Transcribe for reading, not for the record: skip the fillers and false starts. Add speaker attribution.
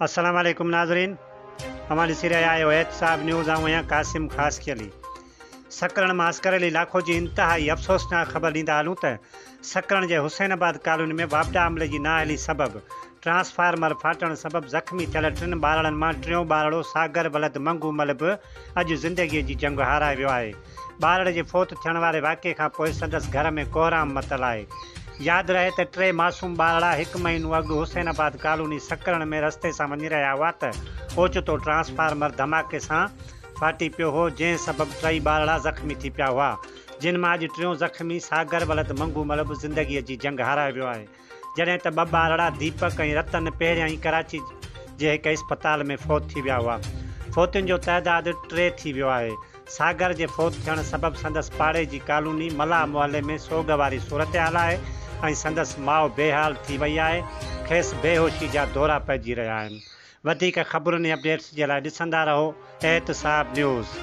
Speaker 1: السلام عليڪم ناظرين اوهان ڏسي رهيا آهيو احتساب نيوز آئون آهيان قاسم خاصخيلي سڪرڻ مان عسڪر علي لاکو جي انتهائي افسوسناڪ خبر ڏيندا هلون ته سڪرڻ جي حسين آباد ڪالوني ۾ واپڊا عملي جي نااهلي سبب ٽرانسفارمر ڦاٽڻ سبب زخمي ٿيل ٽن ٻارڙن مان ٽيون ٻارڙو ساگر ولد منگهو مل به اڄ زندگي جي جنگ هارائي ويو آهي ٻارڙي جي فوت ٿيڻ واري واقعي کان پوء سندس گهر ۾ ڪوهرام متل آهي. ياد رهي ته ٽي معصوم ٻارڙا هڪ مهينو اڳ حسين آباد ڪالوني سڪرڻ ۾ رستي سان وڃي رهيا هئا ته اوچتو ٽرانسفارمر ڌماڪي سان ڦاٽي پيو هو جنهن سبب ٽئي ٻارڙا زخمي ٿي پيا هئا جن مان اڄ ٽيون زخمي ساگر ولد منگهو مل به زندگي جي جنگ هارائي ويو آهي. جڏهن ته ٻه ٻارڙا ديپڪ ۽ رتن پهريان ئي ڪراچي جي هڪ اسپتال ۾ فوت ٿي ويا هئا. فوتين جو تعداد ٽي ٿي ويو آهي. ساگر جي فوت ٿيڻ سبب سندس پاڙي جي ڪالوني ملاح محلي ۾ سوڳ واري صورتحال آهي ۽ سندس ماء بيحال ٿي وئي آهي، کيس بيهوشي جا دورا پئجي رهيا آهن. وڌيڪ خبرن ۽ اپڊيٽس جي لاء ڏسندا رهو احتساب نيوز.